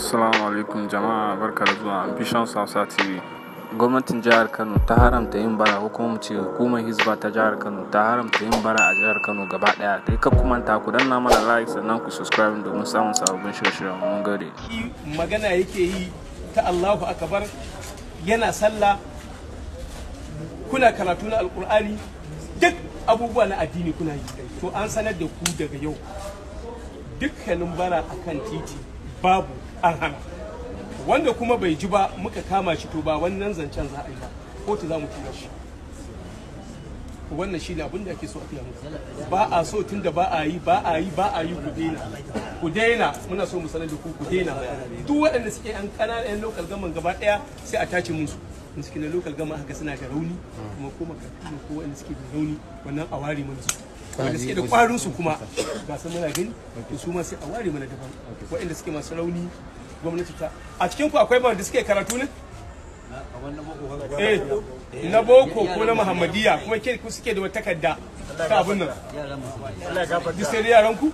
Assalamu alaikum jama'a, barka da zuwa Visions Hausa TV. Gwamnatin jihar Kano ta haramta yin bara, ko kuma mu ce hukumar Hizba ta jihar Kano ta haramta yin bara a jihar Kano gaba ɗaya. Dai kar ku manta ku danna mana like, sannan ku subscribe domin samun sababbin shirye-shiryen. Mun gode. Magana yake yi ta Allahu akbar, yana sallah, kuna karatu na Alkur'ani, duk abubuwa na addini kuna yi. To, an sanar da ku daga yau dukkanin bara akan titi babu, an hana. Wanda kuma bai ji ba muka kama shi, to ba wannan zancen za a yi ba, kotu za mu tura shi. Wannan shi ne abin da ake so a fiya muku. Ba a so, tun da ba a yi, ba a yi, ba a yi, ku daina, ku daina. Muna so mu sanar da ku, ku daina. Duk waɗanda suke yan ƙananan yan local government gaba ɗaya, sai a tace musu. In suke na local government haka suna da rauni kuma, ko makafi ne ko waɗanda suke da rauni, wannan a ware mana su. Wanda suke da ƙwarin su kuma ga su muna gani, to su ma sai a ware mana daban. Waɗanda suke masu rauni, gwamnati ta a cikin ku akwai wanda suke karatu ne, eh, na boko ko na Muhammadiyya, kuma ke ku suke da wata takarda ta abin nan, duk sai dai yaran ku.